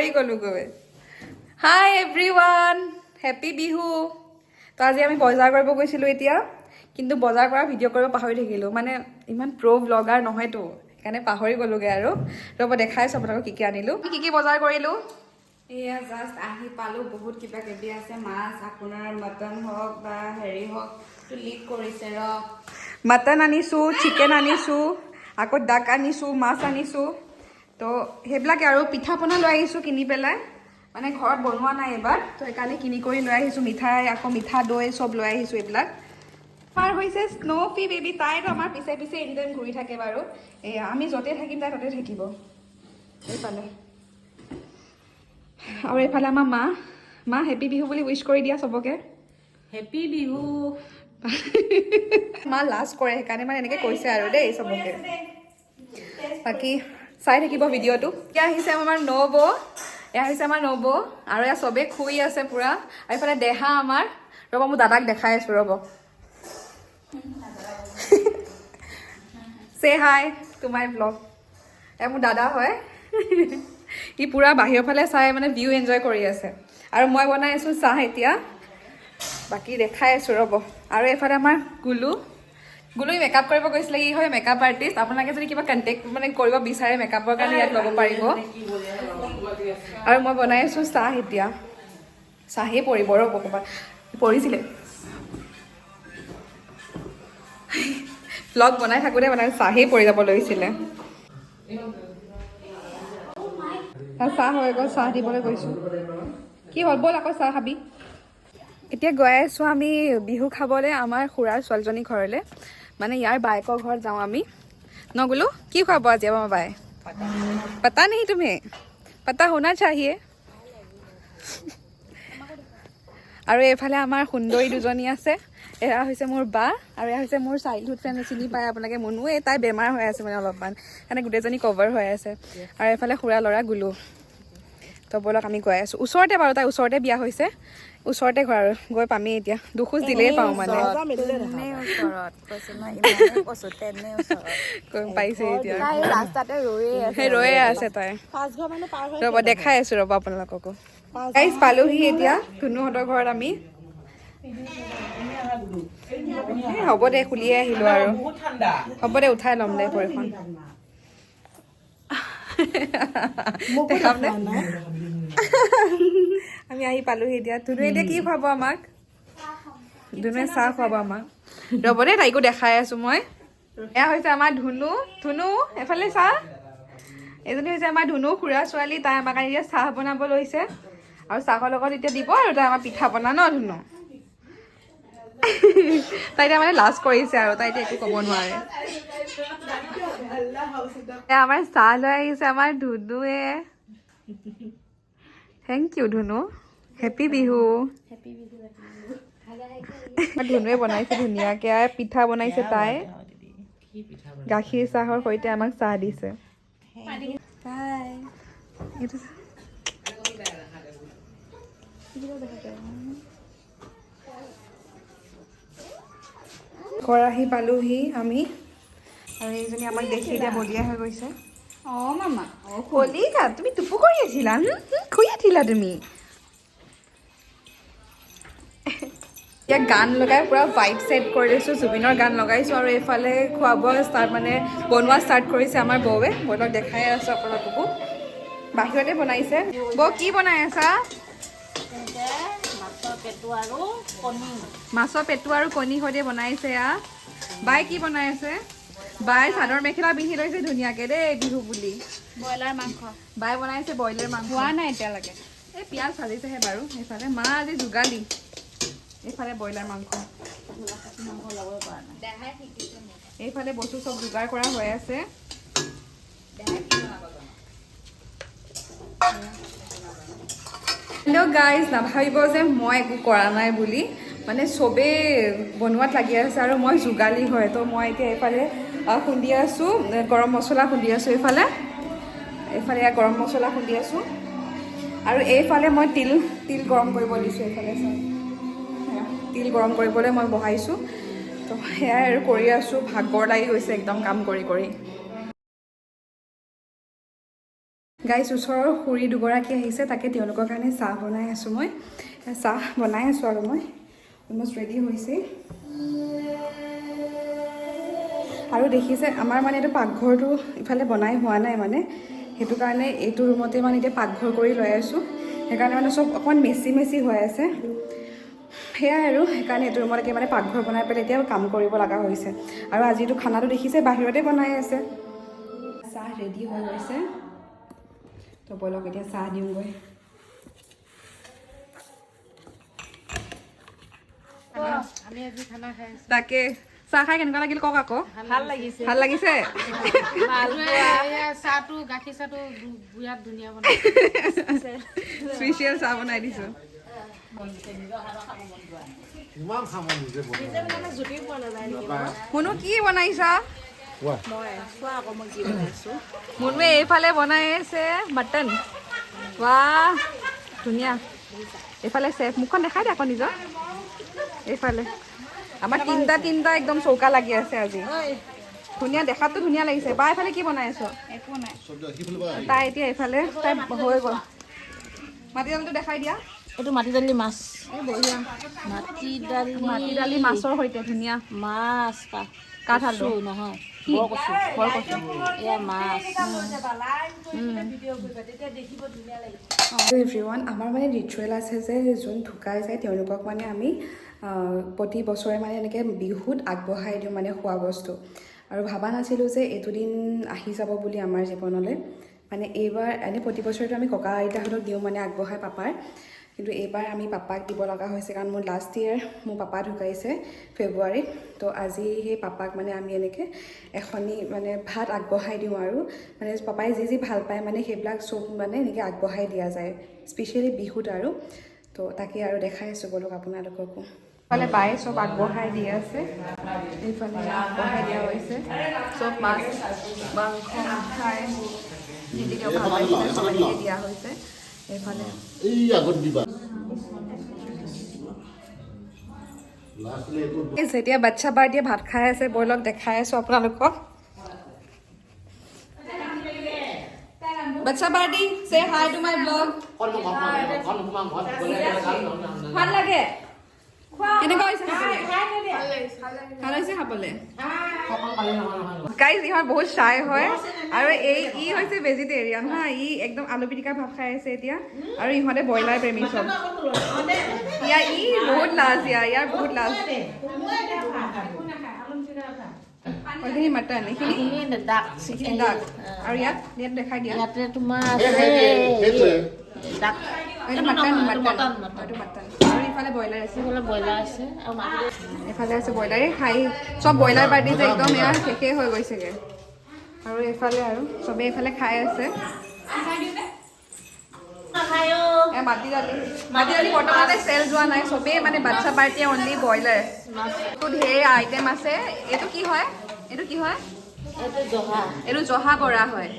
পাহৰি গ'লোগৈ। হাই every one, happy Bihu. তো আজি আমি বজাৰ কৰিব গৈছিলোঁ এতিয়া, কিন্তু বজাৰ কৰা ভিডিঅ' কৰিব পাহৰি থাকিলোঁ। মানে ইমান প্ৰ' ব্লগাৰ নহয়তো, সেইকাৰণে পাহৰি গ'লোগৈ। আৰু ৰ'ব, দেখাইছোঁ আপোনালোকক কি কি আনিলোঁ, কি কি বজাৰ কৰিলোঁ। এয়া জাষ্ট আহি পালোঁ। বহুত কিবা কিবি আছে, মাছ, আপোনাৰ মটন হওক বা হেৰি হওক, লিক কৰিছে ৰ। মটন আনিছোঁ, চিকেন আনিছোঁ, আকৌ ডাক আনিছোঁ, মাছ আনিছোঁ। তো সেইবিলাকে আৰু পিঠা পনা লৈ আহিছোঁ কিনি পেলাই। মানে ঘৰত বনোৱা নাই এইবাৰ, তো সেইকাৰণে কিনি কৰি লৈ আহিছোঁ। মিঠাই, আকৌ মিঠা দৈ চব লৈ আহিছোঁ এইবিলাক। আমাৰ হৈছে স্ন'ফি বেবী। তাইতো আমাৰ পিছে পিছে এনি টাইম ঘূৰি থাকে বাৰু। এয়া আমি য'তে থাকিম তাই ত'তে থাকিব। এইফালে আৰু এইফালে আমাৰ মা। মা, হেপী বিহু বুলি উইচ কৰি দিয়া চবকে। হেপী বিহু। মা লাজ কৰে, সেইকাৰণে মানে এনেকৈ কৈছে আৰু দেই চবকে। বাকী চাই থাকিব ভিডিঅ'টো। এতিয়া আহিছে আমাৰ নবৌ। এয়া হৈছে আমাৰ নবৌ আৰু এয়া চবেই শুই আছে পূৰা। আৰু এইফালে দেহা আমাৰ। ৰ'ব, মোৰ দাদাক দেখাই আছোঁ, ৰ'ব। Say hi to my vlog. এয়া মোৰ দাদা হয়। ই পূৰা বাহিৰৰ ফালে চাই মানে ভিউ এনজয় কৰি আছে। আৰু মই বনাই আছোঁ চাহ এতিয়া। বাকী দেখাই আছোঁ, ৰ'ব। আৰু এইফালে আমাৰ গুলু। গুলুই মেকআপ কৰিব গৈছিলে। ই হয় মেকআপ আৰ্টিষ্ট। আপোনালোকে যদি কিবা কণ্টেক্ট মানে কৰিব বিচাৰে মেকআপৰ কাৰণে, ইয়াত ল'ব পাৰিব। আৰু মই বনাই আছোঁ চাহ এতিয়া। চাহেই পৰিব, ৰ'ব, ক'ৰবাত পৰিছিলে। ভ্লগ বনাই থাকোঁতে মানে চাহেই পৰি যাব লৈছিলে। চাহ হৈ গ'ল, চাহ দিবলৈ গৈছোঁ। কি হ'ল, ব'ল আকৌ চাহ খাবি। এতিয়া গৈ আছোঁ আমি বিহু খাবলৈ আমাৰ খুৰাৰ ছোৱালীজনী ঘৰলৈ, মানে ইয়াৰ বায়েকৰ ঘৰত যাওঁ আমি। নগ'লো কি খুৱাব আজি আমাৰ বায়ে? पता नहीं तुम्हें, पता होना चाहिए। আৰু এইফালে আমাৰ সুন্দৰী দুজনী আছে। এয়া হৈছে মোৰ বা আৰু এয়া হৈছে মোৰ চাইল্ডহুড ফ্ৰেণ্ড, চিনি পায় আপোনালোকে, মুনু। এই তাই বেমাৰ হৈ আছে মানে অলপমান, সেইকাৰণে গোটেইজনী কভাৰ হৈ আছে। আৰু এইফালে খুৰা ল'ৰা গুলু। তো ব'লক, আমি গৈ আছোঁ। ওচৰতে বাৰু, তাই ওচৰতে বিয়া হৈছে, ওচৰতে ঘৰ আৰু গৈ পামেই এতিয়া। দুখোজ দিলেই পাওঁ মানে। তেনেই ওচৰত কৈছো মই, ইমানেই কৈছো, তেনেই ওচৰত। গৈ পাইছে এতিয়া। তাই ৰাস্তাতে ৰৈয়ে আছে। সেই ৰৈয়ে আছে তাই। ৰ'ব, দেখাই আছোঁ, ৰ'ব আপোনালোককো। গাইজ, পালোহি এতিয়া ধুনুহঁতৰ ঘৰত আমি। এই হ'ব দে, খুলিয়ে আহিলোঁ আৰু। হ'ব দে, উঠাই ল'ম দে ভৰিখন। দেখাম দে। আমি আহি পালোহি এতিয়া। ধুনুৱে এতিয়া কি খুৱাব আমাক? ধুনুৱে চাহ খুৱাব আমাক। ৰ'ব দেই, তাইকো দেখাই আছোঁ মই। এয়া হৈছে আমাৰ ধুনু। ধুনু, এফালে চাহ। এজনী হৈছে আমাৰ ধুনু খুৰা ছোৱালী। তাই আমাৰ কাৰণে এতিয়া চাহ বনাব লৈছে আৰু চাহৰ লগত এতিয়া দিব আৰু তাই আমাৰ পিঠা পনা। ন ধুনু? তাই এতিয়া মানে লাজ কৰিছে আৰু তাই এতিয়া একো ক'ব নোৱাৰে। এয়া আমাৰ চাহ লৈ আহিছে আমাৰ ধুনুৱে। Thank U ধুনু, হেপী বিহু। ধুনুৱে বনাইছে ধুনীয়াকে পিঠা বনাইছে তাই। গাখীৰ চাহৰ সৈতে আমাক চাহ দিছে। এইটো ঘৰ আহি পালোহি আমি আৰু এইজনী আমাক দেখি এতিয়া বলিয়া হৈ গৈছে। অ মামা। কলিকা, তুমি টোপো কৰি আছিলা, হুম? হুম, শুই আছিলা তুমি। এতিয়া গান লগাই পূৰা ভাইব ছেট কৰি লৈছোঁ। জুবিনৰ গান লগাইছোঁ আৰু এইফালে খোৱা বোৱা ষ্টাৰ্ট, মানে বনোৱা ষ্টাৰ্ট কৰিছে আমাৰ বৌৱে। বৌক দেখাই আছোঁ আপোনালোককো। বাহিৰতে বনাইছে। বৌ, কি বনাই আছা? মাছৰ পেটু আৰু কণী। মাছৰ পেটু আৰু কণী সৈতে বনাইছে। এয়া বাই কি বনাই আছে? বাই চাদৰ মেখেলা পিন্ধি লৈছে ধুনীয়াকে দেই বিহু বুলি। ব্ৰইলাৰ মাংস। বাই বনাইছে ব্ৰইলাৰ মাংস। হোৱা নাই এতিয়ালৈকে। এই পিঁয়াজ ভাজিছেহে বাৰু। এইফালে মা আজি যোগালী। এইফালে ব্ৰইলাৰ মাংস, এইফালে বস্তু চব যোগাৰ কৰা হৈ আছে। হেল্ল' গাইজ, নাভাবিব যে মই একো কৰা নাই বুলি। মানে চবেই বনোৱাত লাগি আছে আৰু মই যোগালী হয়। তো মই এতিয়া এইফালে খুন্দি আছোঁ, গৰম মছলা খুন্দি আছোঁ এইফালে। এইফালে এয়া গৰম মছলা খুন্দি আছোঁ আৰু এইফালে মই তিল তিল গৰম কৰিব দিছোঁ। এইফালে চাওক, সেয়া, তিল গৰম কৰিবলৈ মই বহাইছোঁ। তো সেয়াই আৰু কৰি আছোঁ। ভাগৰ লাগি গৈছে একদম কাম কৰি কৰি। গাইজ, ওচৰৰ খুৰী দুগৰাকী আহিছে, তাকে তেওঁলোকৰ কাৰণে চাহ বনাই আছোঁ মই। চাহ বনাই আছোঁ আৰু মই অলমষ্ট ৰেডি হৈছে। আৰু দেখিছে, আমাৰ মানে এইটো পাকঘৰটো ইফালে বনাই হোৱা নাই, মানে সেইটো কাৰণে এইটো ৰুমতে মানে এতিয়া পাকঘৰ কৰি লৈ আছোঁ। সেইকাৰণে মানে চব অকণমান মেচি মেচি হৈ আছে, সেয়াই আৰু। সেইকাৰণে এইটো ৰুমলৈকে মানে পাকঘৰ বনাই পেলাই এতিয়া কাম কৰিব লগা হৈছে। আৰু আজিতো খানাটো দেখিছে, বাহিৰতে বনাই আছে। চাহ ৰেডি হৈ গৈছে, তো ব'লক, এতিয়া চাহ দিওঁগৈ। আমি আজি খানা খাই আছো। তাকে, চাহ খাই কেনেকুৱা লাগিল কওক আকৌ। ভাল লাগিছে। ভাল লাগিছে। চাহটো, গাখীৰ চাহটো বিৰাট ধুনীয়া বনাই। স্পেচিয়েল চাহ বনাই দিছোঁ। ইমান খাব নিজে বনাই। মুনু, কি বনাইছা? কোৱা। মুনুৱে এইফালে বনাই আছে মটন। বাহ, ধুনীয়া। এইফালে চেফ, মুখখন দেখাই দে আকৌ নিজৰ। এইফালে আমাৰ তিনিটা তিনিটা একদম চৌকা লাগি আছে আজি। ধুনীয়া, দেখাততো ধুনীয়া লাগিছে। বা, এইফালে কি বনাই আছ? একো নাই। তাই এতিয়া এইফালে, তাই হৈ গ'ল। মাটি দালিটো দেখাই দিয়া। এইটো মাটি দালি মাছ। এই বঢ়িয়া। মাটি দালি। মাটি দালি মাছৰ সৈতে, ধুনীয়া। মাছ। কাঠ আলু। কচু নহয়, বৰ কচু। বৰ কচু। এয়া মাছ। এভৰি ওৱান, আমাৰ মানে ৰিচুৱেল আছে যে যোন ঢুকাই যায়, তেওঁলোকক মানে আমি প্ৰতি বছৰে মানে এনেকৈ বিহুত আগবঢ়াই দিওঁ মানে খোৱা বস্তু। আৰু ভবা নাছিলোঁ যে এইটো দিন আহি যাব বুলি আমাৰ জীৱনলৈ। মানে এইবাৰ এনেই প্ৰতি বছৰেতো আমি ককা আইতাহঁতক দিওঁ মানে আগবঢ়াই পাপাৰ, কিন্তু এইবাৰ আমি পাপাক দিব লগা হৈছে, কাৰণ মোৰ লাষ্ট ইয়েৰ মোৰ পাপা ঢুকাইছে ফেব্ৰুৱাৰীত। তো আজি সেই পাপাক মানে আমি এনেকৈ এখনি মানে ভাত আগবঢ়াই দিওঁ আৰু মানে পাপাই যি যি ভাল পায়, মানে সেইবিলাক চব মানে এনেকৈ আগবঢ়াই দিয়া যায়, স্পেচিয়েলি বিহুত আৰু। তো তাকে আৰু দেখাই আছোঁ, ব'লক আপোনালোককো। এইফালে বায়ে চব আগবঢ়াই দি আছে। এইফালে আগবঢ়াই দিয়া হৈছে চব, মাছ, মাংস, মিঠাই, যি যি তেওঁ ভাল পাইছিলে চব এনেকৈ দিয়া হৈছে এইফালে। এই আগত দিবা লাষ্টলে এইটো। যেতিয়া বাচ্ছা পাৰ্টিয়ে ভাত খাই আছে, ব'লক দেখাই আছোঁ আপোনালোকক। বাচ্ছা party, say hi to my vlog. ভাল লাগে? কেনেকুৱা হৈছে খাবলৈ? ভাল হৈছে খাবলৈ? গাইজ, ইহঁত বহুত চাই হয়। আৰু এই ই হৈছে ভেজিটেৰিয়ান হা, ই একদম আলু পিটিকা ভাত খাই আছে এতিয়া। আৰু ইহঁতে ব্ৰইলাৰ প্ৰেমী চব। ইয়াৰ ই বহুত লাজ, ইয়াৰ বহুত লাজ। এইখিনি মাটন, এইখিনি এইখিনি ডাক। এইখিনি ডাক। আৰু ইয়াত ইয়াত দেখাই দিয়া। ইয়াতে তোমাৰ সেই আছে। সেইটোৱে। ডাক। এইটো মাটন। মটন। মাটন। মটন। এইটো মাটন আৰু ইফালে ব্ৰইলাৰ আছে। এইফালে ব্ৰইলাৰ আছে আৰু মাটি এইফালে আছে ব্ৰইলাৰ। এই খাই চব ব্ৰইলাৰ পাৰ্টি যে একদম এয়া শেষেই হৈ গৈছেগে। আৰু এইফালে আৰু চবেই এইফালে খাই আছে। এ মাটি দালি বৰ্তমানে চেল যোৱা নাই। চবেই মানে বাচ্ছা পাৰ্টিয়ে অনলি ব্ৰইলাৰ। এইটো ঢেৰ আইটেম আছে। এইটো কি হয়? এইটো কি হয়? এইটো জহা। এইটো জহা বৰা হয়।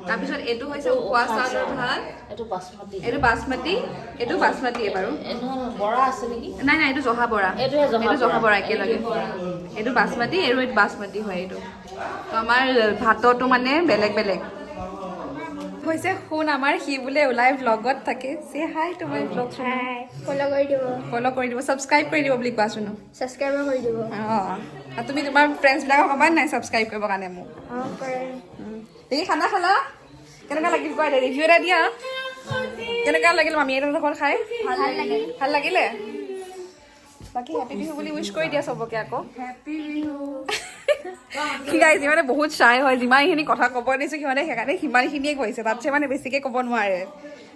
তাৰপিছত এইটো হৈছে উখোৱা চাউলৰ ভাত। এইটো বাচমতি। এইটো বাচমতি, এইটো বাচমতিয়ে বাৰু। এই নহয়, বৰা আছে নেকি? নাই নাই, এইটো জহা বৰা। এইটোহে জহা। এইটো জহা বৰা। বৰা। একেলগে। এইটো বৰা। এইটো বাচমতি আৰু এইটো বাচমতি হয়। এইটো তো আমাৰ ভাততো মানে বেলেগ বেলেগ হৈছে। শুন, আমাৰ সি বোলে ওলাই ভ্লগত থাকে। Say hi to my vlog. Hi, follow কৰি দিব। ফ'ল' কৰি দিব, ছাবস্ক্ৰাইব কৰি দিব বুলি কোৱাচোন। ছাবস্ক্ৰাইব কৰি দিব। অঁ, আৰু তুমি তোমাৰ ফ্ৰেণ্ডছবিলাকক ক'বা নাই ছাবস্ক্ৰাইব কৰিবৰ কাৰণে মোক? অঁ, কৰে। দেখি, খানা খালা, কেনেকুৱা লাগিল কোৱা, ৰিভিউ এটা দিয়া। কেনেকুৱা লাগিল মামী আইতাহঁতৰ খাই? ভাল লাগিল। ভাল লাগিলে? বাকী হেপী বিহু বুলি উইচ কৰি দিয়া চবকে আকৌ। হেপী বিহু। ঠিক আছে। যিমানে বহুত চাই হয়, যিমানখিনি কথা ক'ব দিছোঁ সিহঁতে সেইকাৰণে সিমানখিনিয়ে কৈছে, তাতছে মানে বেছিকৈ ক'ব নোৱাৰে।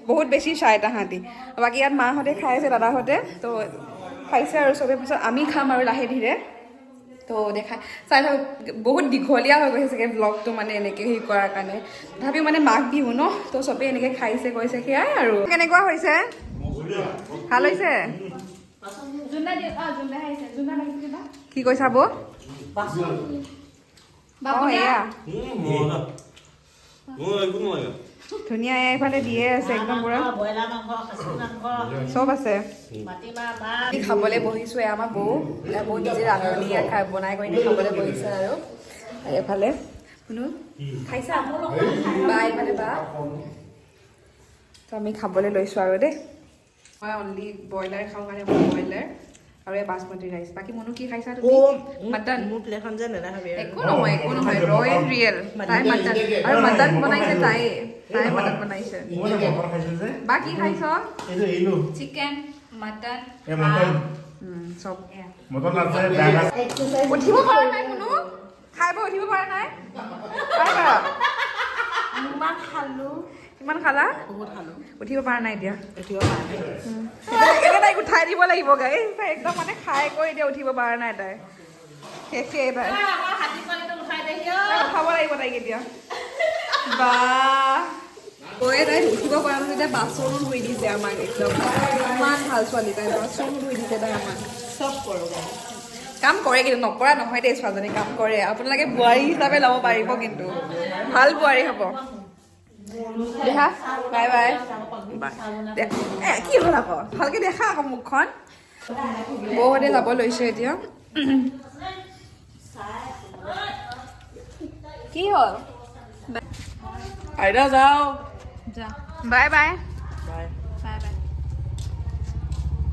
বহুত বেছি চাই তাহাঁতি। বাকী ইয়াত মাহঁতে খাই আছে, দাদাহঁতে তো খাইছে আৰু চবে। পিছত আমি খাম আৰু লাহে ধীৰে। তো দেখাই চাই থাকক। বহুত দীঘলীয়া হৈ গৈছে চাগে ব্লগটো, মানে এনেকৈ হেৰি কৰাৰ কাৰণে। তথাপিও মানে মাঘ বিহু ন, তো চবেই এনেকৈ খাইছে গৈছে, সেয়াই আৰু। কেনেকুৱা হৈছে? ভাল হৈছে? জোনা দি, অ জোনা আহিছে, জোনা আহিছে কিবা। কি কৈছা বৌ? অঁ, এয়া। একো নালাগে। ধুনীয়া, এয়া এইফালে দিয়ে আছে একদম পুৰা। ব্ৰইলাৰ মাংস, খাচী মাংস। চব আছে। মাটিমাহ মাছ। আমি খাবলৈ বহিছোঁ। এয়া আমাৰ বৌ, এয়া বৌ নিজে ৰান্ধনি, এয়া খাই বনাই কৰি খাবলৈ বহিছে। আৰু এইফালে শুনো, খাইছা বা? এইফালে বা। তো আমি খাবলৈ লৈছোঁ আৰু দেই। মই অনলি ব্ৰইলাৰ খাওঁ কাৰণে মই ব্ৰইলাৰ আৰু এই বাচমতি ৰাইচ। বাকী মনো, কি খাইছা তুমি? মটন। মোৰ প্লেটখন যে নেদেখাবি আৰু। একো নহয়, একো নহয়। ৰ এণ্ড ৰিয়েল। তাই মটন আৰু মটন বনাইছে তায়ে। তাই মটন বনাইছে। মই মটন খাইছো যে। বা, কি খাইছ? এইটো এলো। Chicken, mutton. এই মটন। চব। মটন আছে, দাগ আছে। উঠিব পৰা নাই কোনো। খাই বৈ উঠিব পৰা নাই। পাৰিবা? ইমান খালো। কিমান খালা? বহুত খালো। উঠিব পৰা নাই এতিয়া। উঠিব পৰা নাই। এতিয়া তাইক উঠাই দিব লাগিব গাই। তাই একদম মানে খাই কৰি এতিয়া উঠিব পৰা নাই। তাই শেষেই তাই। হাতী পোৱালিটো উঠাই দে। তাই উঠাব লাগিব তাইক এতিয়া। বা কৈয়ে তাই উঠিব পৰা নাই। এতিয়া বাচনো ধুই দিছে আমাক। একদম ইমান ভাল ছোৱালী তাই। বাচনো ধুই দিছে তাই আমাক। চব কৰোঁ। কাম কৰে কিন্তু, নকৰা নহয় দেই। ছোৱালীজনী কাম কৰে। আপোনালোকে বোৱাৰী হিচাপে ল'ব পাৰিব কিন্তু, ভাল বোৱাৰী হ'ব। দেখা, বাই বাই। এ কি হ'ল আকৌ? ভালকে দেখা আকৌ মুখখন। বৌহঁতে যাব লৈছে এতিয়া। কি হ'ল? আইতা, যাওঁ। Bye bye. বাই। Bye bye.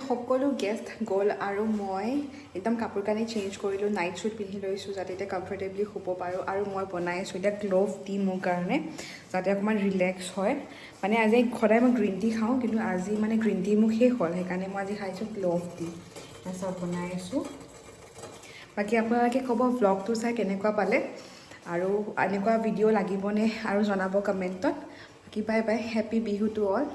সকলো গেষ্ট গ'ল আৰু মই একদম কাপোৰ কানি চেঞ্জ কৰিলোঁ। নাইট শ্বুট পিন্ধি লৈছোঁ যাতে এতিয়া কমফৰ্টেবলি শুব পাৰোঁ। আৰু মই বনাই আছোঁ এতিয়া ক্ল'ভ টি মোৰ কাৰণে, যাতে অকণমান ৰিলেক্স হয়। মানে আজি সদায় মই গ্ৰীণ টি খাওঁ, কিন্তু আজি মানে গ্ৰীণ টি মোৰ শেষ হ'ল। সেইকাৰণে মই আজি খাইছোঁ ক্ল'ভ টি। চব বনাই আছোঁ। বাকী আপোনালোকে ক'ব ভ্লগটো চাই কেনেকুৱা পালে আৰু এনেকুৱা ভিডিঅ' লাগিবনে আৰু জনাব কমেণ্টত। বাকী bye bye, happy Bihu to all.